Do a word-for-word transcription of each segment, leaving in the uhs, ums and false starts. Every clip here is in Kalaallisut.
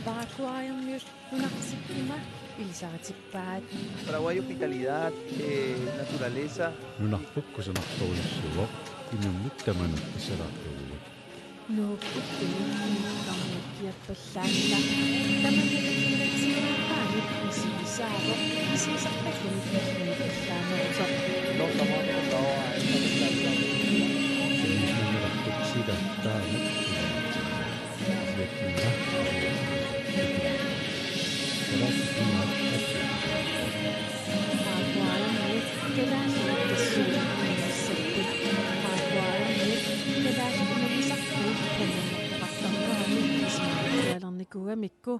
Paraguaymiut nunaqarsipput ima ilisaritippaat. Paraguay hospitalidad, eh, naturaleza. Nunarput kusanartorujussuuvoq, inunnut tamanut assalaartuuvugut. Nuup ullumi inuup kiappallaanngilaq. Tamanna inuup misigisimaarpaanut misigisaavoq, misigisartakkanik inuup allaanerusoq. No estamos acostumbrados a esta temperatura. Sinniisuunerarput sila taamak iluatsinnaavoq. Siatsinna Kalaallit nunaat assuutissavarput. Paraguaymiut kalaallit tassuunaqqinnissapput. Paraguaymiut kalaallit unammisartuut panamertoqartarnerani isumaqatigiinnikuugamikku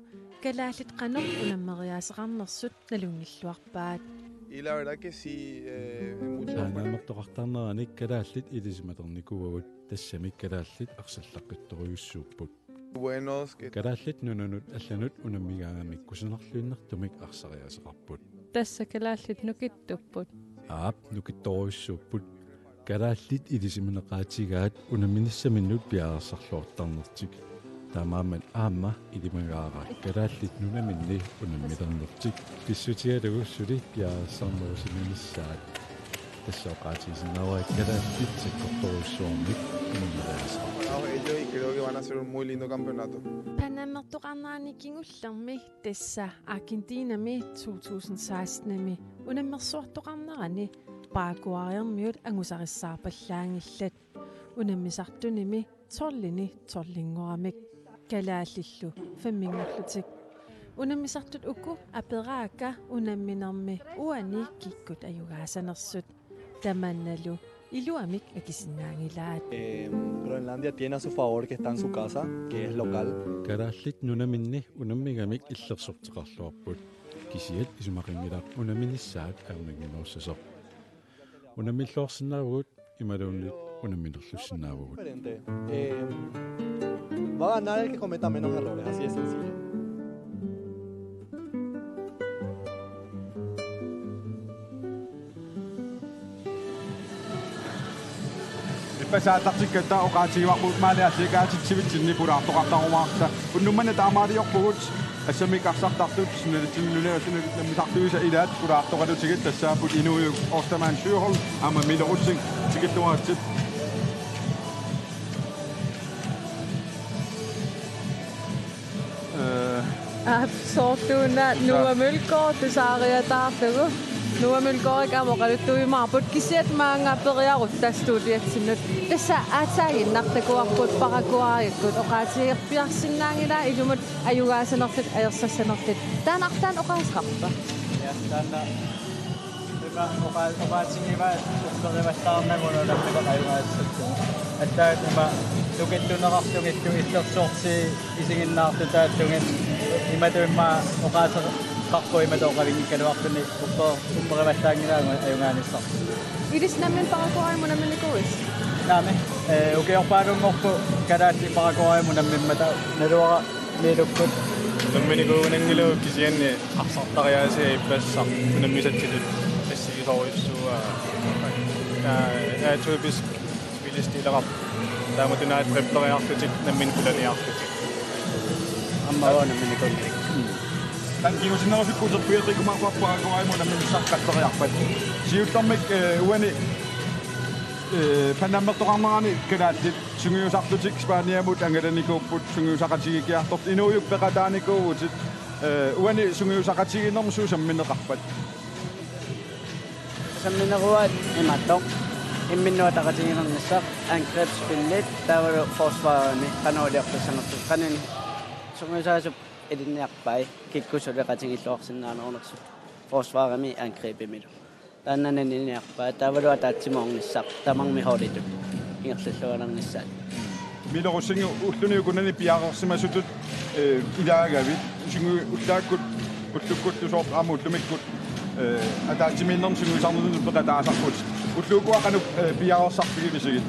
kalaallit qanoq unammeriaaseqarnersut nalunngilluarpaat. Y la verdad que sí, eh, mucho. Panamertoqartarnerani kalaallit ilisimaternikuuagut, tassami kalaallit arsallaqqittorujussuupput. Buenos, que Kalaallit nunanut allanut unammigaagamik kusanarluinnartumik arsariaaseqarput. Tassa kalaallit nukittupput. Aap, nukittorujussuupput. Kalaallit ilisimaneqaatigaat unamminissaminnut piareersarluartarnertik. Taamaammat aamma ilimagaara kalaallit nunaminni unammilernertik. Pissutigalugu suli piareersarnerusimanissaat. Tassa oqaatigisinnaavara kalaallit sakkortorujussuarmik unammeriaaseqartut. Ellos y creo que van a hacer un muy lindo campeonato. Panamertoqarnerani kingullermi tassa Argentinami to tusind sekstenimi unammersuartoqarnerani Paraguaymiut angusarissaarpallaanngillat. Unammisartunimi tolvini tolvinngoramik. Kalaallillu femminngorlutik. Unammisartut uku aperaakka unamminermi uani kikkut ajugaasanersut. Tamannalu iluamik akisinnaanngilaat. Eh, Groenlandia tiene a su favor que está en su casa, que es local. Kalaallit nunaminni unammigamik illersorteqarluarput. Kisiat isumaqanngilaq unamminissaat ajornannginnerussasoq. Unammilluarsinnaavugut imaluunniit unamminerlussinnaavugut. Diferente. Eh, va a ganar el que cometa menos errores, así de sencillo. Ippassaq aallartikkatta oqaatigivarput maani aalliakaatitsivitsinni pulaartoqartarumaarta. Unnuk manna taamaaliorpugut assammik arsartartut nunatsinni nunatsinni nammisartuisa ilaat pulaartoqalutigit tassaapput inuujuk Ostermann Sjöholm aamma Mille Rosing tikilluaritsi. Eh, Aap, soortuuna Noah Mølgaard tusaariataarlugu. Noah Mølgaardip aamma oqaluttuimaarput kisiat maanga periarutta studiatsinnut. Tassa aatsaaginnaq takuarput Paraguayikkut oqaatigerpiarsinnaanngilaa ilumut ajugaasanertut ajorsassanertut. Taanna arlaannik oqaaseqarpa? Ja, taanna ima oqa-, oqaatigivaat upperivallaarnagu unammineq ajugaassappat. Aatsaat ima nukittunerarlugillu illersorti isiginnaartutaattugit imatut immaqa oqaaseqarpoq imatut oqavinngikkaluarluni upper-, upperivallaanngilaagut ajugaanissarput. Ilissi nammineq Paraguaymut unamminikuuisi? Naamik, eh, ukiorpaalunngorpoq kalaallit Paraguaymut unammimmata naluara Miilukkut. Unamminikuugunanngilagut kisianni arsartariaasia ippassaq unammisatsinnut assigisorujussuuaa. Aa, atypisk spillestileqarpoq. Taamatut una dribleriarlutik, nammineq pulaniarlutik. Aamma unamminikuunngilakka. Taanna kingusinnerusukkut uterfigeqqikkumaarparput Paraguaymut unamminissamut qaleriarpat. Siullermik, eh, uani, eh, panamertoqarnerani kalaallit sungiusarlutik Spaniamut angalanikuupput sungiusaqatigiikkiartortut inuujuk peqataanikuuvutit, eh, uani sungiusaqatigiinnermi suut sammineqarpat? Sammineruaat imaattoq imminnut ataqatigiinnissaq angrebsspillit taavalu forsvarimi qanoq iliortussanersoq qanoq sungiusaasup ilinniarpai kikkut suleqatigiilluarsinnaanerunersoq forsvarimi angrepimilu. Taanna naniniarpaa taavalu ataatsimoornissaq tamarmik holditut ingerlalluarnissaat. Mille Rosing, ulluni ukunani piareersimasutut, eh, ilaagavit, sungiu-, ullaakkut, ullukkullu soorlu aamma ullumikkut, eh, ataatsimiinnermi sungiusarnermut peqataasarputit. Ullut ukua qanoq, eh, piareersarfigivisigit?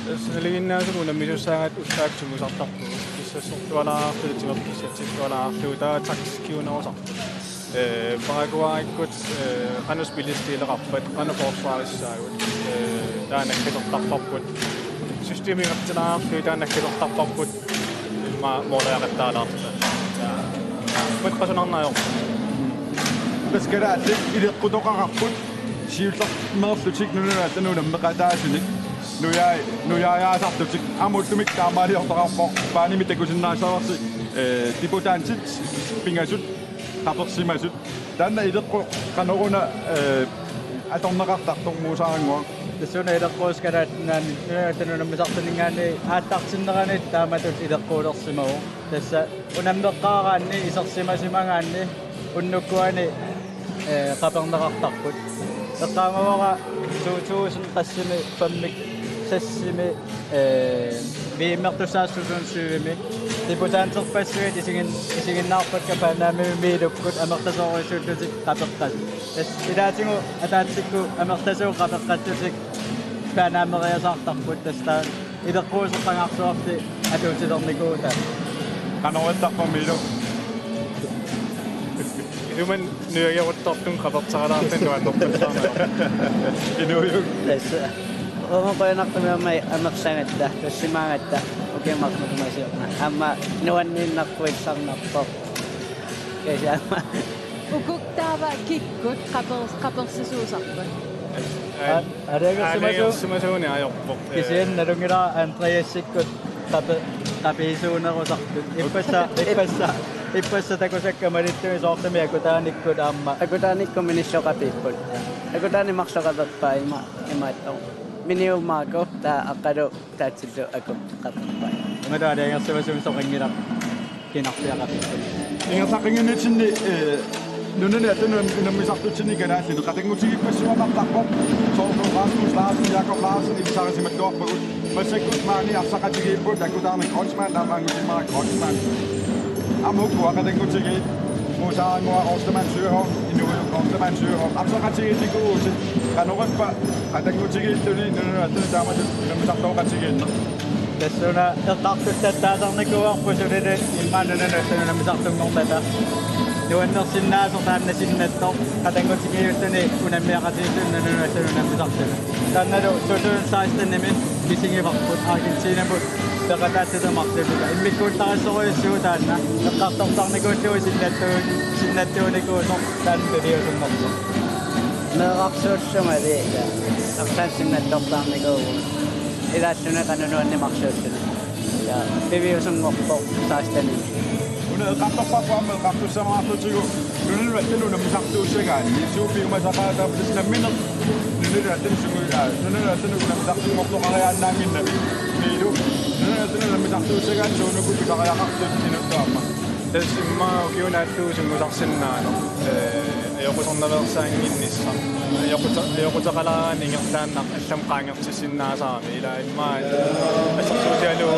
Tassa nalinginnaasumik unammisussaagatta ullaakkut sungiusartarpugut. Kissassortualaarlugu, timerput kissatsillualaarlugu, taava taktisk kiunerusarput. Eh, Paraguayikkut, eh, qanoq spillestileqarpat, qanoq forsvarissaagut. Eh, taanna nakkatertarparput. Systemiugartilaarlugu taanna nakkatertarparput. Immaqa mooliaqattaalaarluta. Ja, Pasunarnaajoq. Tassa kalaallit ileqqutoqarput siullermeerlutik nunanut allanut unammeqataasunik nujaa-, nujaajaasartutik. Aamma ullumikkut taamaaliortoqarpoq, banimi takusinnaassavasi, eh, debutantit pingasut qapersimasut. Taanna ileqqoq qanoruna, eh, atorneqartartoq Muusarannguaq? Tassuuna ileqqoq Kalaallit Nunaanni nunanut allanut unammisartuninngaanniit aallartinnerani taamatut ileqquulersimavoq. Tassa unammeqqaaraanni isersimasimagaanni unnukkuani, eh, qaperneqartarput. Eqqaamavara to tusind qassimi, femmik, seksimi, eh, V M-ertussaasut to tusind syvimi. Debutanterpassuit isigin-, isiginnaarpakka Panamimi Miilukkut amerlasoorujussuullutik qapeqqasut. Tassa ilaatigut ataatsikkut amerlasuut qapeqqallutik Panameriasaartarput, tassa taanna ileqquusoq qangarsuarli atuutilernikuuvoq. Qanoq ittarpa, Miilu? Ilumut nujageruttortunga qapertaraalaartunga nuannerpallaarnera. Inuujuk. Tassa. Uuma qujanartumik aamma amerlagatta, tassimaagatta, ukiut marluk atuutilerama. Aamma nuanniinnarpuisarnarpoq. Kisianni aamma. Uku taava kikkut qaper-, qapersisuusarput? Aa, aalajangersimasu-, aalajangersimasuuneq ajorpoq. Kisianni nalunngilara Andreasikkut qape-, qapiisuunerusartut. Ippassaq, ippassaq, ippassaq takusakka malittumik soorlumi Akutaanikkut aamma. Akutaanikkut Minillu qapiipput. Akutaani marluk qaperpaa ima-, imaattoq. Miniumaako taava Aqqalu taatsillu Aku qaperpaa. Imaattoq aalajangersimasuumik soqanngilaq. Kinarpiaqarput. Ingerlaqqinnginnitsinni, eh, nunanut allanut unammisartutsinni kalaallinut qatanngutigiippassuaqartarpoq. Soorlu Rasmus Larsen, Jakob Larsen ilisarisimalluarpagut. Massakkut maani arsaqatigiipput, Akutaani Kreutzmann, aamma Angutimmarik Kreutzmann. Aamma ukua qatanngutigiit, Muusarannguaq Ostermann Søholt, inuujuk Ostermann Søholt. Arsaqatigiinnikuuvutit, qanorippa qatanngutigiilluni nunanut allanut taamatut unammisartooqatigiinneq? Tassuuna eqqartullattaasarnikuuarput sulili immaqa nunanut allanut unammisartunngornata. Nuannersinnaasoq taanna sinnattoq, qatanngutigiilluni unammeqatigiilluni nunanut allanut unammisartunut. Taannalu to tusind sekstenimi misigivarput Argentinamut peqataatsitut marluulluta. Immikkuullarissorujussuuvoq taanna, eqqartortarnikuullugu sinnattu-, sinnattuunikuusoq taanna piviusunngorpoq. Meerarsuullungali, ja. Arsaq sinnattortarnikuuvugut. Ilaalluni qanoq nuannimarsuulluni. Ja, piviusunngorpoq sekstenimi. Una eqqartorparput aamma eqqartussamaarlutigu nunanut allanut unammisartuussagaanni suut piumasaqaataappat, tassa nammineq nunanut allanut sungi-, aa, nunanut allanut unammisartunngortoqariaannaannginnami. Miilu, nunanut allanut unammisartuussagaanni suunuku pisariaqartut inuttut aamma? Tassa immaqa ukiunut allugu sungiusarsinnaaneq, eh, ajoqusernaveersaannginnissaq. Ajoqute-, ajoquteqalaarani ingerlaannaq allamut qaangertissinnaasarami, ila immaqa assersuutigalugu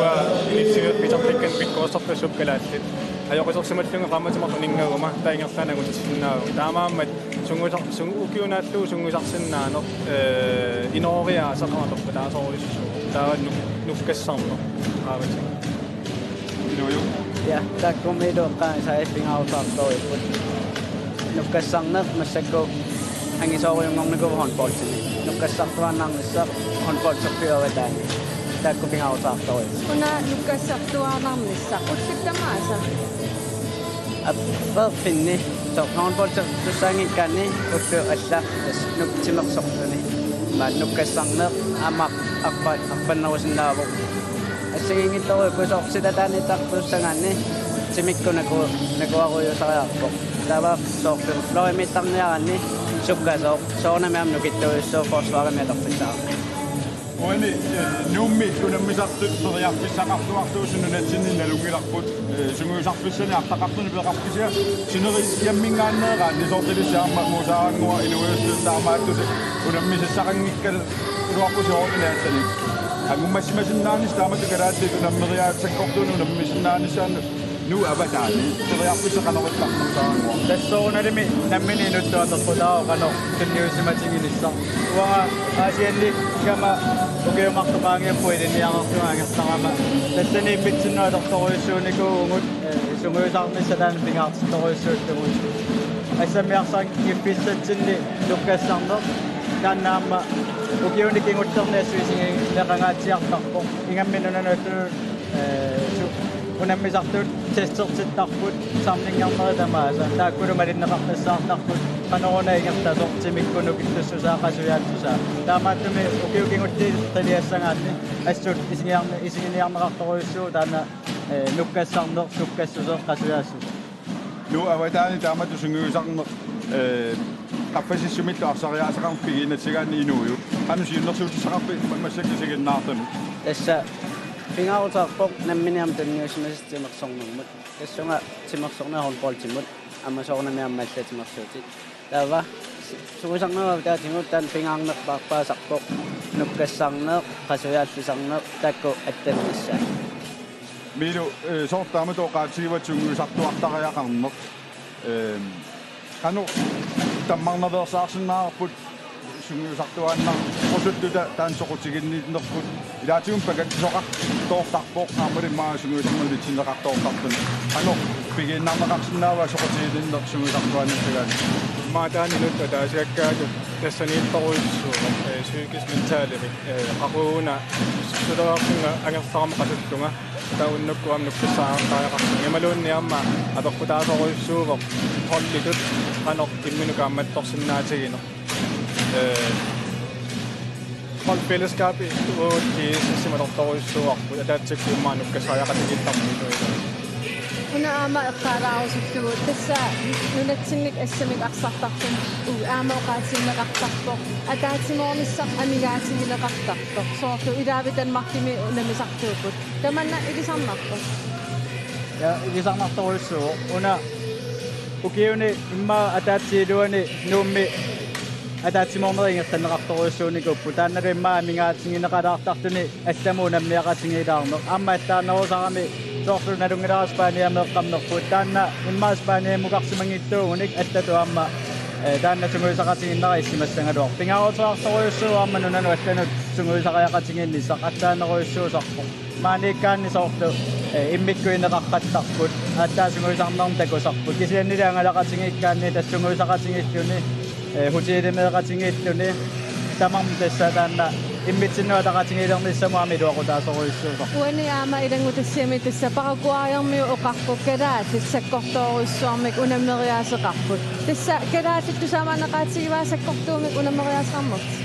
inissivippitertikkan pikkorissorpassuupput kalaallit. Ajoqusersimallunga qaammatit marluk ninngaguma taava ingerlaannaq angutitsisinnaavugut. Taamaammat sungiusar-, sung-, ukiunut allugu sungiusarsinnaaneq, eh, inooriaaseq atorpallaarsorujussuuvoq. Taava nuk-, nukkassarneq. Qaavatigut. Inuujuk. Ja, taakkumilu eqqaagassaat pingaarutaartorujuupput. Nukkassarneq massakkut angisoorujunngornikuuvoq håndboldimi. Nukkassartuaannarnissaq håndbolderpiuavataani. Taakku pingaarutaartorujuupput. Una nukkassartuaannarnissaq ullut tamaasa? Aperfinni, soorlu håndboldertussaanngikkaanni ullut allat, tassa nuk-, timersorluni. Aamma nukkassarneq aamma arpa-, arpannerusinnaavoq. Assigiinngitsorujussuuvoq soorlu silataaniittartussagaanni timikkut naku-, nakuarujuusariaqarpoq. Taava soorlu fløjimiittarniaraanni sukkasooq, soorunami aamma nukittuujussuuvoq forsvarimi atorfissaqarnani. Uani, eh, Nuummi unammisartut periarfissaqartuartuusut nunatsinni nalunngilarput. Eh, sungiusarfissanik arlaqarluni peqarpisia, sinerissaminngaanneeraanni soorlu ilissi aamma Muusarannguaq inuujussuit taamaattusi unammisissaqanngikkaluarpusi soorunami allanik. Angummassimasinnaanissaq taamatut kalaallit unammeriaatsakkortuunut unammisinnaanissaannut Nuup avataani periarfissaq qanoq ipparput Muusarannguaq? Tassa soorunalimi nammineq inuttut apeqqutaavoq qanoq sunniusimatiginissaq. Uanga Aasianni kama ukiut marluk qaangiupput ilinniarnermut angerlarama. Tassani immitsinnut atortorujussuunikuuvugut, eh, sungiusarnissaq taanna pingaartittorujussuullugu. Assammiarsaanngikkussatsinni nukkassarneq taanna aamma ukiuni kingullerni assut isigineqangaatsiartarpoq. Ingammik nunanut allanut, eh, su-, Unammisartut testertittarput samlingernerit tamaasa. Taakkulu malinneqartassaartarput. Qanoruna ingerlasoq timikkut nukittussusaa qasujaatsusaa. Taamaattumik ukiut kingulliit qiliassagaanni assut isiginiarne-, isiginiarneqartorujussuuvoq taanna, eh, nukkassarneq, sukkassuseq, qasujaassuseq. Nuu avataani taamatut sungiusarneq, eh, qaffasissumillu arsariaaseqarneq pigiinnassagaanni inuujuk. Qanoq siunnersuutissaqarpit massakkut isiginnaartunut? Tassa pingaaruteqarpoq nammineq aamma tunniussimasoq timersornermut. Tassunga timersorneq håndboldimut. Aamma soorunami aamma allat timersuutit. Taava sungiusarnerup avataatigut taanna pingaarnerpaasarpoq nukkassarneq, qasujaallisarneq, taakku allannissaat. Miilu, eh, soorlu taamatut oqaatigivat sungiusartuartariaqarneq. Ehm, qanoq tammarnaveersaarsinnaavarput sungiusartuaannarusuttuta taanna soqutiginninnerput. Ilaatigut pakatsoqartoortarpoq aammalu immaqa sungiusarneq ilitsinneqartoortartut. Qanoq pigiinnarneqarsinnaava soqutiginninneq sungiusartuaannassagaanni? Immaqa taanna inuttut ataasiakkaatut tassaniittorujussuuvoq, eh, psykisk mentalimik, eh, qaqugu una sulereersunga angerlarama qasullunga. Taava unnukkut aamma nukkassariaqartarpunga. Imaluunniit aamma apeqqutaasorujussuuvoq holditut qanoq imminut kaammattorsinnaatigineq. Eh, holdfællesskabi uagut GSS-imi atortorujussuuarput, ataatsikkut immaqa nukkassariaqatigiittarput. Una aamma eqqaalaarusullugu tassa nunatsinnik assamik arsartartut u-, aamma oqaatigineqartarpoq. Ataatsimoornissaq amigaatigineqartarpoq. Soorlu ilaavi Danmarkimi unammisartuupput. Tamanna ilisarnarpoq. Ja, ilisarnartorujussuuvoq. Una ukiuni immaqa ataatsip iluani Nuummi ataatsimoornerit ingerlanneqartorujussuunikuupput. Taannalu immaqa amigaatigineqalaartartuni allamut unammeqatigiilaarneq. Aamma allaannerusarami soorlu nalunngilara Spaniameeqqammerput. Taanna immaqa Spaniamukarsimanngitsuugunik allatut aamma, eh, taanna sungiusaqatigiinnera issimassagaluarpoq. Pingaaruteqartorujussuuvoq aamma nunanut allanut sungiusariaqatigiinnissaq allaannerujussuusarpoq. Maaniikkaanni soorlu, eh, immikkut ineqaqqattarput, aatsaat sungiusarnermut takusarput. Kisiannili angalaqatigiikkaanni tassa sungiusaqatigiilluni, eh, hotelimeeqatigiilluni, tamarmik tassa taanna immitsinnut ataqatigiilernissamut aamma iluaqutaasorujussuusoq. Uani aamma ilanngutassiami tassa Paraguayermiut oqarput kalaallit sakkortoorujussuarmik unammeriaaseqarput. Tassa kalaallit tusaamaanneqaatigivaa sakkortuumik unammeriaaseqarnertik?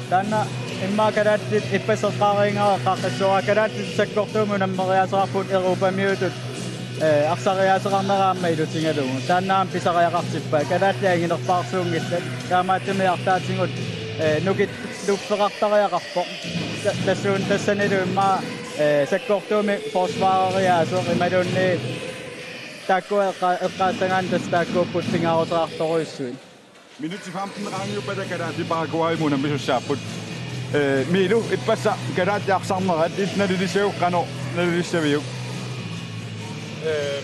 Taanna immaqa kalaallit ippassaq eqqaareeqqaqqissuara kalaallit sakkortuumik unammeriaaseqarput Europamiutut, eh, arsariaaseqarnera aamma ilutigalugu. Taanna aamma pisariaqartippaa. Kalaallit anginerpaarsuunngillat. Taamaattumik arlaatigut, eh, nukittuffeqartariaqarpoq. Ta-, tassuun tassanilu immaqa, eh, sakkortuumik forsvareriaaseq imaluunniit taakkua eqqa-, eqqaassagaanni tassa taakkuupput pingaaruteqartorujussuit. Minutsit femten qaangiuppata kalaallit Paraguaymut unammisussaapput. Eh, Miilu, ippassaq kalaallit arsarnerat illit nalulissagukku qanoq nalulissaviuk? Eh,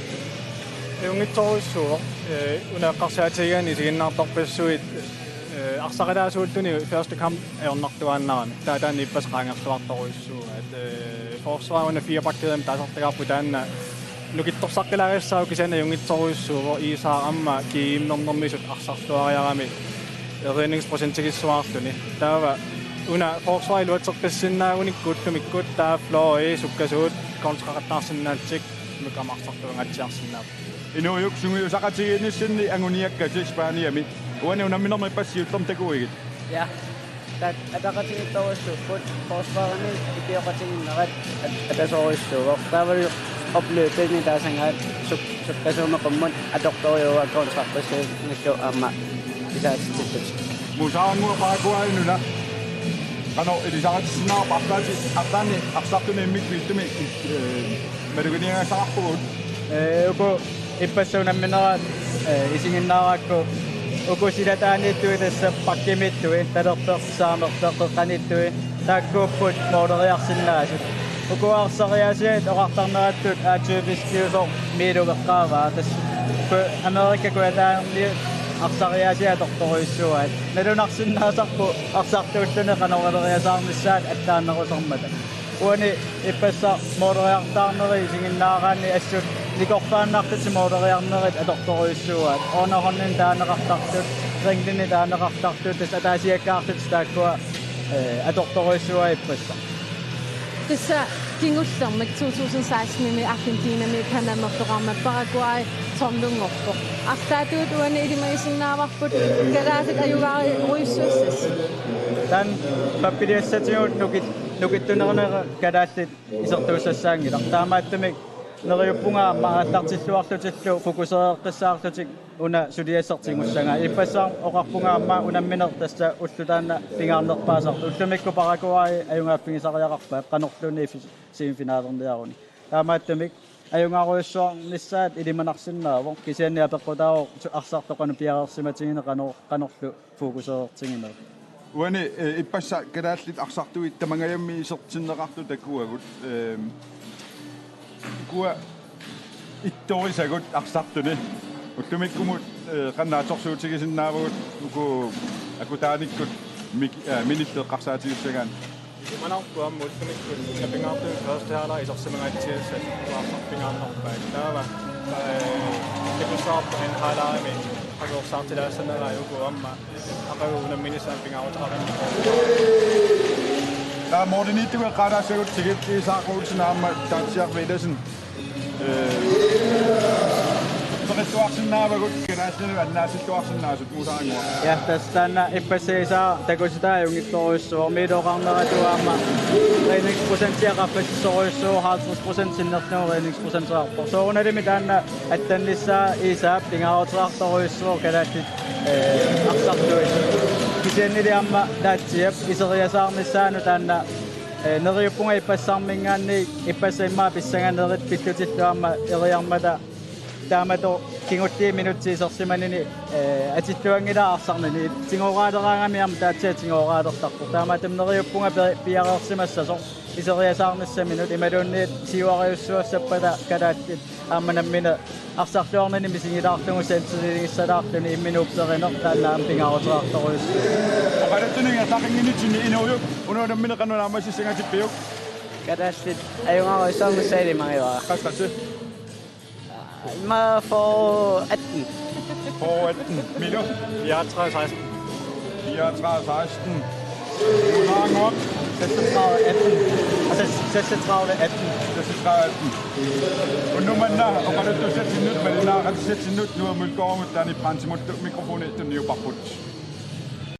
ajunngitsorujussuuvoq, eh, una eqqarsaatigigaanni isiginnaartorpassuit, eh, arsarilaasuulluni første kamp ajornartuaannarami. Taava taanna ippassaq qaangerluartorujussuuvoq. At, eh, forsvar una fire-bakkædemi taasartagarput taanna nukittorsaqqilaarissaagut kisianni ajunngitsorujussuuvoq Iisaaq aamma kiimmernermisut arsarluariarami redningsprocentigissuarluni. Taava una forsvar iluatseqqissinnaagunikku ullumikkut taava Flori sukkasuut kontraqattaarsinnaapput, immikkut aamma arsartuangaatsiarsinnaapput. Inuujuk, sungiusaqatigiinnissinni anguniakkasi Spaniami. Uani unamminermi ippassaq siullermik takuigit? Ja. Tat-, ataqatigiittorujussuupput, forsvarimi ikioqatigiinnerat at-, atasorujussuuvoq. Taavalu opløbini taasagaat suk-, sukkasuumik qummut atortorujuuvoq kontrapassuit nakku aamma isaatitsilluni. Musaanngua Paraguaynuna. Qanoq ilisaritissinnaavarput arlaati-, arlaanni arsartuni immikkut ittumi, eh, maluginiagassaqarpugut. Eh, uku ippassaq unamminerat, eh, isiginnaarakku uku silataaniittui tassa bakkimiittui, talerpeq, sisaamerpeq, qeqqaniittui, taakkuupput mooleriarsinnaasut. Uku arsariaasiat oqartarnerattut aatsuupiskiusoq Miilu eqqaavaa, tassa ku-, Amerika Kujataani arsariaasiat atortorujussuuaat. Nalunarsinnaasarput arsartuulluni qanoq ileriasaarnissaat allaannerusarmata. Uani ippassaq mooleriartaarneri isiginnaaraanni assut nikorfaannartutut mooleriarnerit atortorujussuuaat. Underhåndini taaneqartartut, ringlini taaneqartartut, tassa ataasiakkaartut taakkua, eh, atortorujussuuaat ippassaq. Tassa Kingullermik to tusind seksten-imi Argentinami Panamap toqqarmat Paraguay tolvunngorpoq. Arlaatigut uani ilimagisinnaavarput kalaallit ajugaarujussuussassat. Taanna pappiliassatigut nukit-, nukittunerunera kalaallit isertuussassaanngilaq. Taamaattumik neriuppunga aamma aallartilluarlutillu fokusereqqissaarlutik una suliassaq tigussagaa. Ippassaq oqarpunga aamma unammineq tassa ulloq taanna pingaarnerpaasartoq. Ullumikkut Paraguay ajugaaffigisariaqarpaat qanorluunniit fi-, semifinalerniaruni. Taamaattumik ajugaarujussuarnissaat ilimanarsinnaavoq, kisianni apeqqutaavoq su-, arsartoq qanoq piareersimatigineq qano-, qanorlu fokusereertigineq. Uani, eh, ippassaq kalaallit arsartuit tamangajammik isertinneqartut takuagut. Ehm, ukua ittorisagut arsartuni. Ullumikkumut, eh, qanoq naatsorsuutigisinnaavagut uku akutaanikkut mik-, eh, minillit eqqarsaatigissagaanni. Imanarpoq aamma ullumikkut pingaartumik første halvleg isersimagatsiassat arsaq pingaarnerpaat. Taava, eh, takussavarput anden halvlegimi qaquersaartilaassanerai uku aamma aqagu unamminissaat pingaaruteqarnikuuvoq. Taava målimiittugut eqqaalaassagut Sigit Isak Olsen aamma Taatsiaq Villadsen. Eh, peqittuarsinnaavagut kalaallinut annaasilluarsinnaasut Musaanguaq. Ja, tassa taanna ippassaq Isak takusitaa ajunngitsorujussuuvoq, miiloqarneratu aamma redningsprocentia qaffasissorujussuuvoq, halvtreds procent sinnerlugu redningsprocentiarpoq. Soorunalimi taanna attannissaa Isak pingaaruteqartorujussuuvoq kalaallit, eh, arsartuit. Kisiannili aamma Taatsiap iseriasaarnissaanut taanna, eh, neriuppunga ippassarmiingaanniit ippassaq immaqa pissanganerit pillutillu aamma eriarmata taamaattoq kingulliit minutsit isersimanini, eh, atilluanngilara arsarnini. Tigoraaleraangami aamma Taatsiaq tigoraalertarpoq. Taamaattumik neriuppunga pi-, piareersimassasoq iseriasaarnissaminut imaluunniit siuariussuassappata kalaallit aamma nammineq arsarluarnini misigilaarlugu selvtillidsigissalaarluni imminut upperineq taanna aamma pingaaruteqartorujussuuvoq. Oqaluttunik ingerlaqqinnginitsinni Inuujuk, una unammineq qanoq naammassissangatippiuk? Kalaallit ajugaarujussuarnissaat ilimagivara. Qassit? Immaqa fyrre atten. Fyrre atten. Milo? Fireogtredive seksten. Fireogtredive seksten. Musaanguaq? Seksogtredive atten. Seks-, seksogtredive atten. Seksogtredive atten. Unnuk manna oqaluttuassatsinnut, malinnaaqatissatsinnut, Noah Mølgaardimut, Danny Brandtimullu mikrofoni tunniupparput.